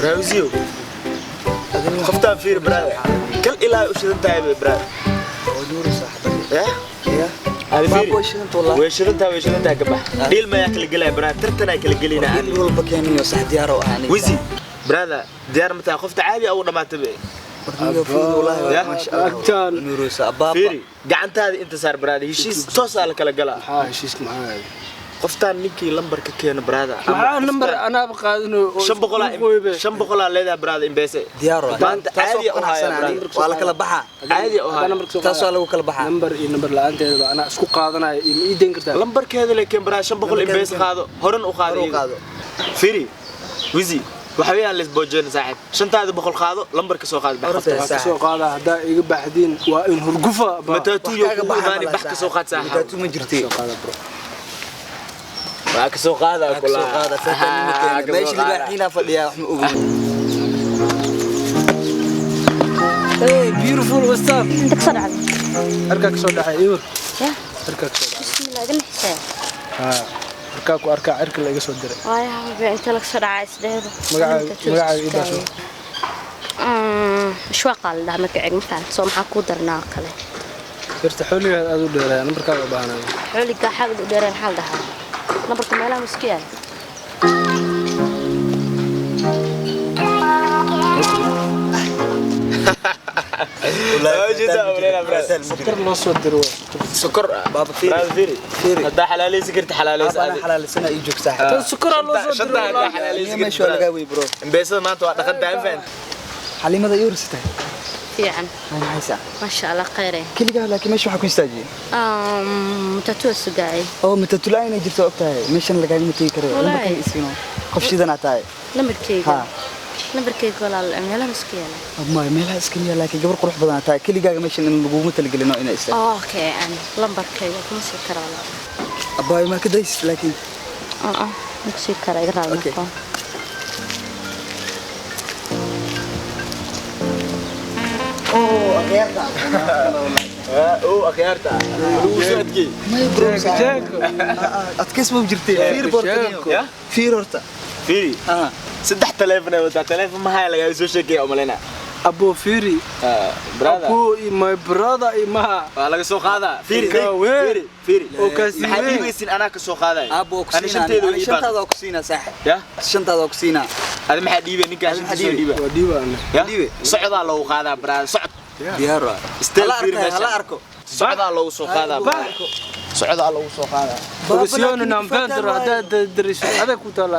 Raawsiyo. Qoftaan fiir, brother. Kal ilaa u shidan tahay, brother. Eh? Adi fiiri. Baaba, way shidan tahay wallahi. Way shidan tahay, way shidan tahay, gabax. Dhiil mayaa kala gelaya, brother? Tartan ay kala gelinaa. Dhiil walba keeniyo, sax, diyaar oo ah aniga. Wisi, brother, diyaar ma tahay? Qofta caadi ugu dhamaatay be. Warniyo, fiiri, wallahi. Ya? Maasha Allah. Agtaan. Nuuraysa abaaba. Fiiri, gacantaada inta saar, brother. Heshiis toos aa la kala galaa. Maxaa heshiiska? Maxaa ahayd? Qoftaan ninkii lambarka keeno, brother, ama Maxaa lambar? Anaaba qaadano. 500 500 leedahay, brother, imbeese. Diyaar waa. Maanta Taas caadi waa u haya, qanacsanaa brother. aniga. Waa la kala baxaa. Caadi u haya. Taas waa lagu kala baxaa. Nambar iyo nambar la-aanteeda anaa isku qaadanaya iyo ma ii dayn kartaa? Lambarkeeda laakiin, brother, 500 imbeese qaado, horan u qaado. Hor u Iyada. Qaado. Fiiri, wisi, waxa weeyaan lesboojeen saaxiib, 5-taada 500 qaado, lambarka soo qaad, bax. Horta, Qofta Waa ka soo qaadaa haddaa iga baxdiin, waa in hurgufa ba. Mataatuyo Wax kaaga kugu baxa imaani malaha, bax ka soo qaad, saaxiib. Mataatu ma jirtay. Soo qaada, bro. Waa ka soo qaadaa. Waa ka soo qaada, fataan ma keena. Meesha libaaxiinaa fadhiyaa, wax ma ogi. Hey, beautiful, what's up? Inta kasoo dhacday? Halkaa ka soo dhacay iwir. Ya. Halkaa ka soo dhacay. Bismillah, iga naxisee. Haa, halkaa ku arkaa, cirka la iga soo diray. Waaya, habe inta laga soo dhacay isdheedo. Magacaaga ii daasho. Ishwaaqa la dhahaa magacayga, ma fahamta? Soo maxaa kuu darnaa oo kale? Yarta, xooligaad aad u dheeraya, nambarkaaga u baahanaya. Xooliga xaagad u dheereen maxaa la dhahaa? Nambarka meelaha ma isku yaal? Sokor loo soo diro waa. Sokor. Baaba, fiiri. Brother, fiiri. Fiiri. Haddaa xalaaleysi karta, xalaaleysi. Baaba, anaa Adi. xalaalisana, ii joog, saaxiib. Tan sokoraa loo soo Shanta diro haddaa wallaahi. xalaaleysi Niyo, karta. meesha waa lagaa wey, bro. Imbeesada maanta waa dhaqan tahay, fahant. Xalimada ii warsatay. Fiican. Waa maxaysaa? Maasha Allah, khayre. Keligaa laakiin meesha waxaa ku istaajiyey? Matatua sugaay. Oo matatulaa inay jirto, og tahay meeshan lagaagama tegi karayo. Wallaahi. Lambarkaaga isiino, qof shidanaa tahay. Lambarkayga? Ha. Lambarkayga, walaal, meelaha ma isku yaala? Maya, meelaha iska miyaa, laakiin gabar qurux badanaa tahay, keligaaga meeshan in laguguma talagelino inay istaag. Okay, lambarkayga kuma sii kara, walaal. Abaayo, maa ka daysid laakiin? Ah, ma ku sii kara, iga raali Okay. noqo. Oo akhyaarta. Oo akhyaarta lagu soo adkeey. Maya, bro. Jeeko. Adkays ma jirtay? Fiir Jeeko. borta. Ya? Fiir horta. Fiiri. Ah. Saddex taleefon ay wataa, taleefon maxaa lagaaga soo sheekaya umaleyna? Abo, fiiri. Brother. Abo iyo my brother iyo maha. Waa laga soo qaadaa, fiiri. Ka weyn. Fiiri, fiiri. Oo kaasi Maxaa weyn. dhiibaysin? Anaa ka soo qaadaya. Aabo, oo ku Ani siinaa. shanteeda Ani way ii shantaada baaqay. oo ku siinaa, saaxiib. Ya. Shantaada oo ku siinaa. Adi maxaa dhiibay ninkaa? Adi maxaa Shantiisa dhiibay? dhiiba. Waa dhiiba ana. Ya. Dhiibay. Socdaa loogu qaadaa, brother, socod. Diyaar waa. Still Hala fiiri arkaya, meesha. hala arko. Socdaa loogu soo qaadaa. Bax. Socdaa loogu soo qaadaa. Ogasiyoona naambendro haddaad dariso adag ku taala.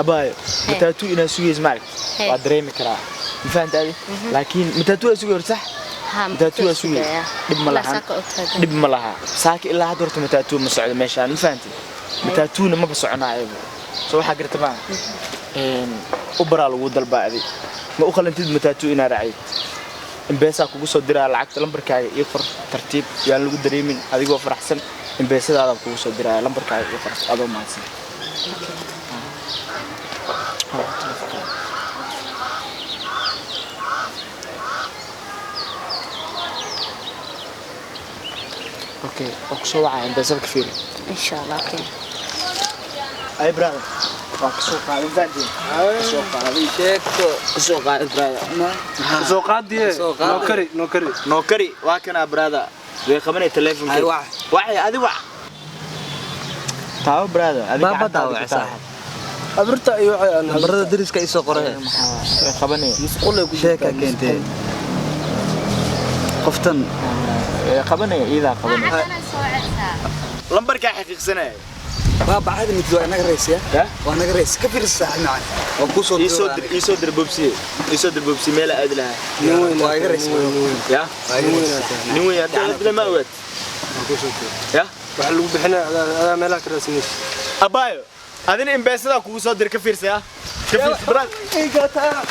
Abaayo, mataatu inaa sugays maaragt. Hey. Waa dareemi karaa, ma fahanta adi? Laakiin mataatu waa sugay hor, sax? Ha. Mataatu waa sugay, dhib ma lahan. Saaka og taagan. Dhib ma laha, saaka ilaa hadda horta mataatu ma socdo meeshaan, ma fahanti? Mataatuuna maba soconaayo, soo waxaa garta maaha. Ubaraa lagu dalbaa, adi ma u qalantid mataatu inaa raacid. Imbeesaa kugu soo diraa lacagta, lambarkaaga ii qor tartiib, yaan lagu dareemin, adigoo faraxsan imbeesadaadaan kugu soo diraya. Lambarkaaga ii qor, adoo mahadsan. Okay, waa kusoo wacaya, imbeesada ka fiiri. Insha Allah, okay. Ay, brother, waa kasoo qaaday, fahantiin? Kasoo qaaday. Sheegto. Kasoo qaaday, brother. Soo qaadiye. Soo qaadi. Noo kari, noo kari. Noo kari, waa kanaa, brother, way qabanay teleefonka. Ay, wac. Wacay, adi wac, taabo, brother, adi Baaba gacantaada ku daawac, taabo. saaxiib. Abirta iyo waxay aan Lambarada dariska ii soo qoray. Way qabanay. Musqulay ku Sheeka jirtaa. keentay. Qoftan Way qabanay, iidaa qabanay. Lambarkaa xaqiiqsanaya. Baaba, caadi mid waa inaga raysaya. Ya? Waa naga rays. Ka fiirsa, saaxiib macaan. Waa kuu soo Iisoo diray. dir, iisoo dir bobsiye, iisoo dir bobsiye, meela aadi lahaa. Nin weyn. Waa iga rays. Ya. Waa iga rays. Nin weyn hadda aadi ma ogaad. Ya. Waxa lagu bixinaya adaa meelaha ka raadsanaysa. Abaayo, adina imbeesadaa kugu soo dir, ka fiirsa, ya, ka fiirsa, brother. Iga taa.